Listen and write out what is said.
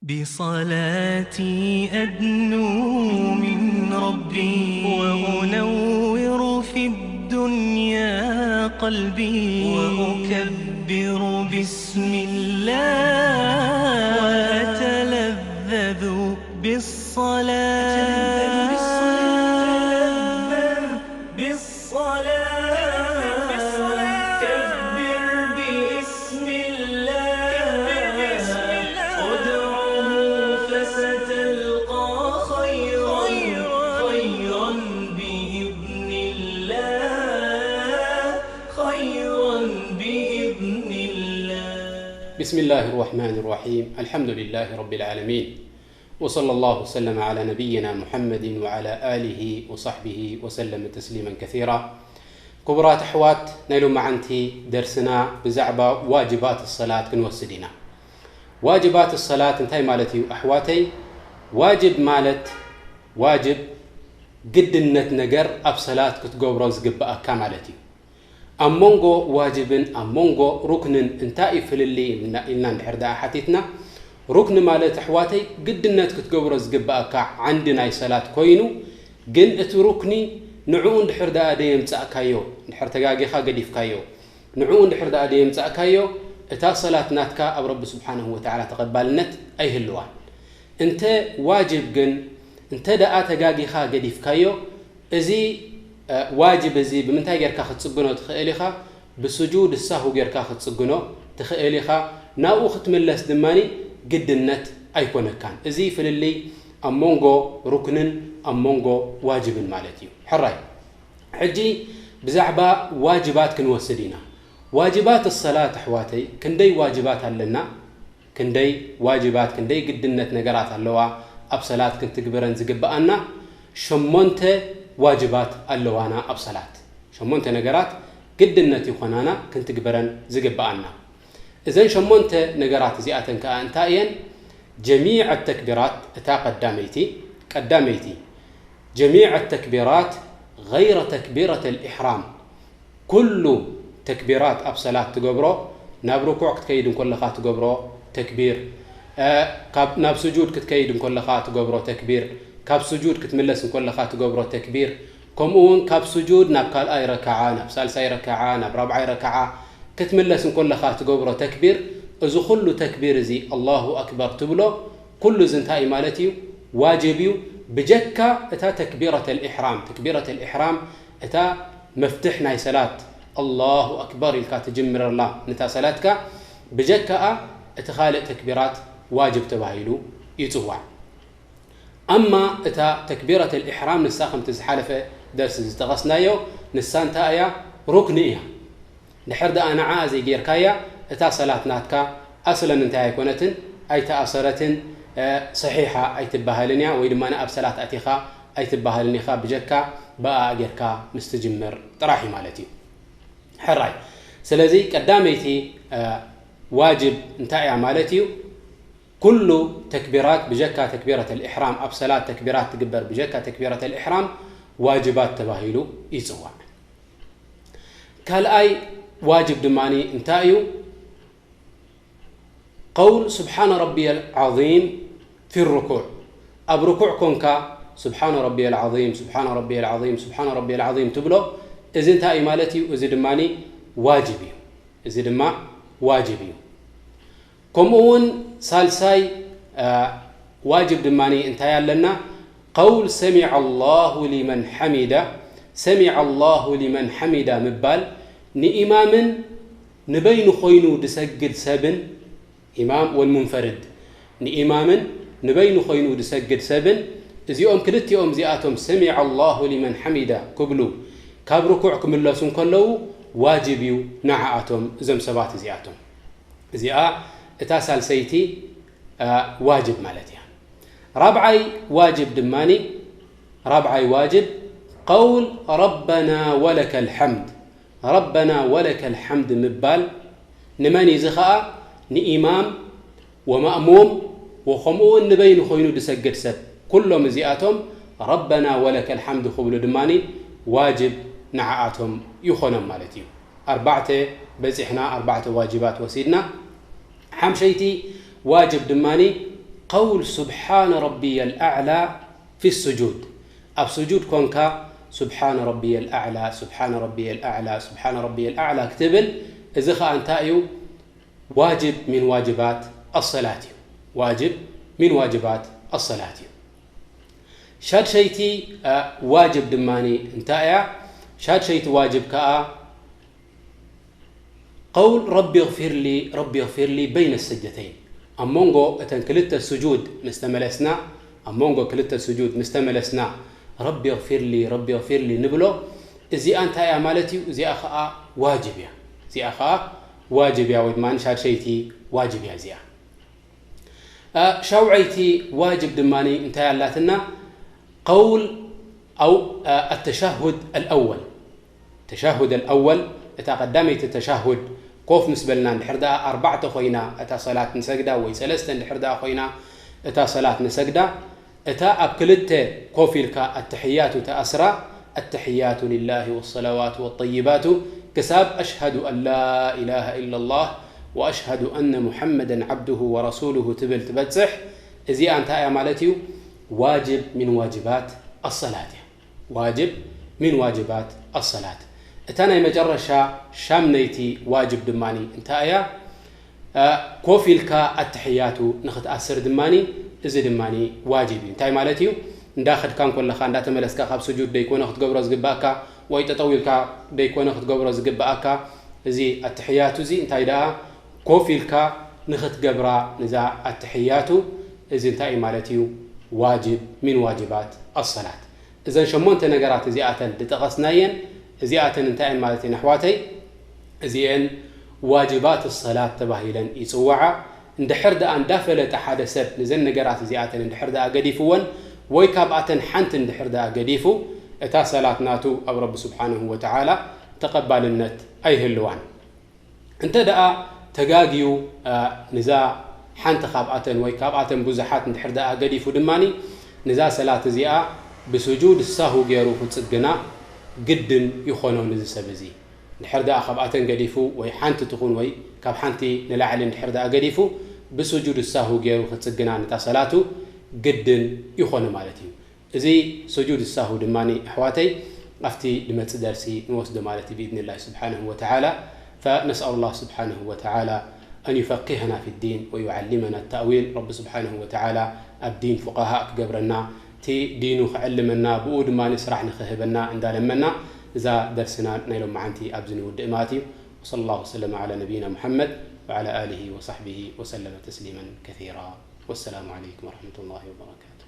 بصلاتي أدنو من ربي، وأنور في الدنيا قلبي، وأكبر بسم الله، وأتلذذ بالصلاة، بالصلاة، كبر باسم الله، ادعه فستلقى خيرا، خيرا بإذن الله، خيرا بإذن الله. بسم الله الرحمن الرحيم. الحمد لله رب العالمين. وصلى الله وسلم على نبينا محمد وعلى آله وصحبه وسلم تسليما كثيرا. ክቡራት ኣሕዋት፣ ናይ ሎማዓንቲ ደርስና ብዛዕባ ዋጅባት ሰላት ክንወስድ ኢና። ዋጅባት ሰላት እንታይ ማለት እዩ ኣሕዋተይ? ዋጅብ ማለት፣ ዋጅብ፣ ግድነት ነገር ኣብ ሰላት ክትገብሮ ዝግብኣካ ማለት እዩ። ኣብ መንጎ ዋጅብን ኣብ መንጎ ሩክንን እንታይ እዩ ፍልልይ ኢልና እንድሕር ደኣ ሓቲትና፣ ሩክኒ ማለት ኣሕዋተይ ግድነት ክትገብሮ ዝግብኣካ ዓንዲ ናይ ሰላት ኮይኑ፣ ግን እቲ ሩክኒ ንዕኡ እንድሕር ደኣ ደየምጻእካዮ፣ እንድሕር ተጋጊኻ ገዲፍካዮ፣ ንዕኡ እንድሕር ደኣ ደየምጻእካዮ፣ እታ ሰላት ናትካ ኣብ ረቢ ስብሓነሁ ወተዓላ ተቐባልነት ኣይህልዋን። እንተ ዋጅብ ግን እንተ ደኣ ተጋጊኻ ገዲፍካዮ፣ እዚ ዋጅብ እዚ ብምንታይ ጌርካ ክትጽግኖ ትኽእል ኢኻ? ብስጁድ ሳሁ ጌርካ ክትጽግኖ ትኽእል ኢኻ። ናብኡ ክትምለስ ድማ ግድነት ኣይኮነካን። እዚ ፍልልይ ኣብ መንጎ ሩክንን ኣብ መንጎ ዋጅብን ማለት እዩ። ሕራይ፣ ሕጂ ብዛዕባ ዋጅባት ክንወስድ ኢና። ዋጅባት ሰላት ኣሕዋተይ፣ ክንደይ ዋጅባት ኣለና? ክንደይ ዋጅባት፣ ክንደይ ግድነት ነገራት ኣለዋ ኣብ ሰላት ክንትግብረን ዝግብኣና? ሸሞንተ ዋጅባት ኣለዋና ኣብ ሰላት። ሸሞንተ ነገራት ግድነት ይኾናና ክንትግብረን ዝግብኣና። እዘን ሸሞንተ ነገራት እዚኣተን ከኣ እንታይ እየን? ጀሚዕ ተክቢራት፣ እታ ቀዳመይቲ፣ ቀዳመይቲ፣ ጀሚዕ ተክቢራት ገይረ ተክቢረት ልኢሕራም፣ ኩሉ ተክቢራት ኣብ ሰላት ትገብሮ፣ ናብ ርኩዕ ክትከይድ እንኮለኻ ትገብሮ ተክቢር፣ ናብ ስጁድ ክትከይድ እንኮለኻ ትገብሮ ተክቢር፣ ካብ ስጁድ ክትምለስ እንኮለኻ ትገብሮ ተክቢር፣ ከምኡ እውን ካብ ስጁድ ናብ ካልኣይ ረክዓ፣ ናብ ሳልሳይ ረክዓ፣ ናብ ራብዓይ ረክዓ ክትምለስ እንኮለኻ ትገብሮ ተክቢር፣ እዚ ኩሉ ተክቢር እዚ ኣላሁ ኣክበር ትብሎ፣ ኩሉ እዚ እንታይ እዩ ማለት እዩ? ዋጅብ እዩ። ብጀካ እታ ተክቢረት ልኢሕራም፣ ተክቢረት ልኢሕራም እታ መፍትሕ ናይ ሰላት ኣላሁ ኣክበር ኢልካ ትጅምረላ ነታ ሰላትካ፣ ብጀካኣ እቲ ካልእ ተክቢራት ዋጅብ ተባሂሉ ይጽዋዕ። ኣማ እታ ተክቢረት ልኢሕራም ንሳ ከምቲ ዝሓለፈ ደርሲ ዝጠቐስናዮ ንሳ እንታይ እያ? ሩክኒ እያ። ድሕር ደኣ ንዓ ዘይጌርካያ እታ ሰላት ናትካ ኣስለን እንታይ ኣይኮነትን፣ ኣይተኣሰረትን፣ ሰሒሓ ኣይትበሃልን እያ ወይ ድማ ኣብ ሰላት ኣቲኻ ኣይትበሃልን ኢኻ ብጀካ ብኣኣ ጌርካ ምስ ትጅምር ጥራሕ እዩ ማለት እዩ። ሕራይ፣ ስለዚ ቀዳመይቲ ዋጅብ እንታይ እያ ማለት እዩ? ኩሉ ተክቢራት ብጀካ ተክቢረት ልኢሕራም፣ ኣብ ሰላት ተክቢራት ትግበር ብጀካ ተክቢረት ልኢሕራም ዋጅባት ተባሂሉ ይጽዋዕ። ካልኣይ ዋጅብ ድማ እንታይ እዩ? ቀውል ስብሓነ ረቢየ ልዓዚም ፊ ርኩዕ፣ ኣብ ርኩዕ ኮንካ ስብሓነ ረቢየ ልዓዚም ስብሓነ ረቢየ ልዓዚም ስብሓነ ረቢየ ልዓዚም ትብሎ፣ እዚ እንታይ እዩ ማለት እዩ? እዚ ድማ ዋጅብ እዩ። እዚ ድማ ዋጅብ እዩ። ከምኡ እውን ሳልሳይ ዋጅብ ድማ እንታይ ኣለና? ቀውል ሰሚዐ ኣላሁ ሊመን ሓሚዳ፣ ሰሚዐ ኣላሁ ሊመን ሓሚዳ ምባል ንኢማምን ንበይኑ ኮይኑ ዝሰግድ ሰብን፣ ኢማም ወልሙንፈርድ፣ ንኢማምን ንበይኑ ኮይኑ ዝሰግድ ሰብን፣ እዚኦም ክልቲኦም እዚኣቶም ሰሚዐ ኣላሁ ሊመን ሓሚዳ ክብሉ ካብ ርኩዕ ክምለሱ እንከለዉ ዋጅብ እዩ ንዓኣቶም፣ እዞም ሰባት እዚኣቶም። እዚኣ እታ ሳልሰይቲ ዋጅብ ማለት እያ። ራብዓይ ዋጅብ ድማ፣ ራብዓይ ዋጅብ ቀውል ረበና ወለከ ልሐምድ፣ ረበና ወለከ ልሐምድ ምባል ንመን እዩ እዚ ኸኣ? ንኢማም ወማእሙም ወኸምኡ እውን ንበይኑ ኮይኑ ዝሰግድ ሰብ። ኩሎም እዚኣቶም ረበና ወለከ ልሐምድ ክብሉ ድማ ዋጅብ ንዓኣቶም ይኾኖም ማለት እዩ። ኣርባዕተ በጺሕና፣ ኣርባዕተ ዋጅባት ወሲድና። ሓምሸይቲ ዋጅብ ድማ قول سبحان ربي الأعلى في السجود. ኣብ ስጁድ ኮንካ سبحان ربي الأعلى، سبحان ربي الأعلى، سبحان ربي الأعلى ክትብል፣ እዚ ኸኣ እንታይ እዩ? واجب من واجبات الصلاة እዩ። واجب من واجبات الصلاة እዩ። ሻድሸይቲ፣ እ፣ ዋጅብ ድማኒ እንታይ እያ? ሻድሸይቲ ዋጅብ ከኣ قول رب اغفر لي، رب اغفر لي بين السجدتين። ኣብ መንጎ እተን ክልተ ስጁድ ምስ ተመለስና፣ ኣብ መንጎ ክልተ ስጁድ ምስ ተመለስና፣ رب اغفر لي، رب اغفر لي ንብሎ። እዚኣ እንታይ እያ ማለት እዩ? እዚኣ ኸኣ ዋጅብ እያ። እዚኣ ኸኣ ዋጅብ እያ፣ ወይ ድማ ሻድሸይቲ ዋጅብ እያ እዚኣ። እ፣ ሻውዐይቲ ዋጅብ ድማኒ እንታይ ኣላትና? قول أو، እ፣ التشهد الأول። ተሻሁድ ኣልኣወል፣ እታ ቀዳመይቲ ተሻሁድ ኮፍ ምስ በልና፣ እንድሕር ደኣ ኣርባዕተ ኮይና እታ ሰላት ንሰግዳ፣ ወይ ሰለስተ እንድሕር ደኣ ኮይና እታ ሰላት ንሰግዳ፣ እታ ኣብ ክልተ ኮፍ ኢልካ ኣተሕያቱ ተኣስራ፣ التحيات لله والصلوات والطيبات ክሳብ أشهد أن لا إله إلا الله وأشهد أن محمدا عبده ورسوله ትብል ትበጽሕ። እዚኣ እንታይ እያ ማለት እዩ? واجب من واجبات الصلاة እያ። واجب من واجبات الصلاة። እታ ናይ መጨረሻ ሻምነይቲ ዋጅብ ድማኒ እንታይ እያ? እ፣ ኮፍ ኢልካ ኣተሕያቱ ንኽትኣስር ድማኒ፣ እዚ ድማኒ ዋጅብ እዩ። እንታይ ማለት እዩ? እንዳኸድካ እንኮለኻ፣ እንዳተመለስካ ካብ ስጁድ ደይኮነ ክትገብሮ ዝግባእካ፣ ወይ ጠጠው ኢልካ ደይኮነ ክትገብሮ ዝግባእካ፣ እዚ ኣተሕያቱ እዚ እንታይ ደኣ ኮፍ ኢልካ ንኽትገብራ ንዛ ኣተሕያቱ፣ እዚ እንታይ እዩ ማለት እዩ? ዋጅብ ሚን ዋጅባት ኣሰላት። እዘን ሸሞንተ ነገራት እዚኣተን ዝጠቐስናየን፣ እዚኣተን እንታይ እየን ማለት እየን ኣሕዋተይ? እዚኤን ዋጅባት ሰላት ተባሂለን ይጽውዓ። እንድሕር ደኣ እንዳፈለጠ ሓደ ሰብ ንዘን ነገራት እዚኣተን እንድሕር ደኣ ገዲፍወን፣ ወይ ካብኣተን ሓንቲ እንድሕር ደኣ ገዲፉ፣ እታ ሰላት ናቱ ኣብ ረቢ ስብሓንሁ ወተዓላ ተቐባልነት ኣይህልዋን። እንተ ደኣ ተጋግዩ፣ እ፣ ንዛ ሓንቲ ካብኣተን ወይ ካብኣተን ብዙሓት እንድሕር ደኣ ገዲፉ ድማኒ፣ ንዛ ሰላት እዚኣ ብስጁድ ሳሁ ገይሩ ክጽግና ግድን ይኾኖ ንዚ ሰብ እዚ። እንድሕር ደኣ ካብኣተን ገዲፉ ወይ ሓንቲ ትኹን ወይ ካብ ሓንቲ ንላዕሊ እንድሕር ደኣ ገዲፉ ብስጁድ ሳሁ ገይሩ ክጽግና ነታ ሰላቱ ግድን ይኾኖ ማለት እዩ። እዚ ስጁድ ሳሁ ድማ ኣሕዋተይ ኣብቲ ድመጽእ ደርሲ ንወስዶ ማለት እዩ ብኢድኒላህ ስብሓንሁ ወተዓላ። فنسأل الله سبحانه وتعالى أن يفقهنا في الدين ويعلمنا التأويل። ረቢ ስብሓንሁ ወተዓላ ኣብ ዲን ፉቃሃእ ክገብረና፣ እቲ ዲኑ ክዕልመና፣ ብኡ ድማ ስራሕ ንኽህበና እንዳለመና እዛ ደርስና ናይ ሎማዓንቲ ኣብዚ ንውድእ ማለት እዩ። وصلى الله وسلم على نبينا محمد وعلى آله وصحبه وسلم تسليما كثيرا. والسلام عليكم ورحمة الله وبركاته.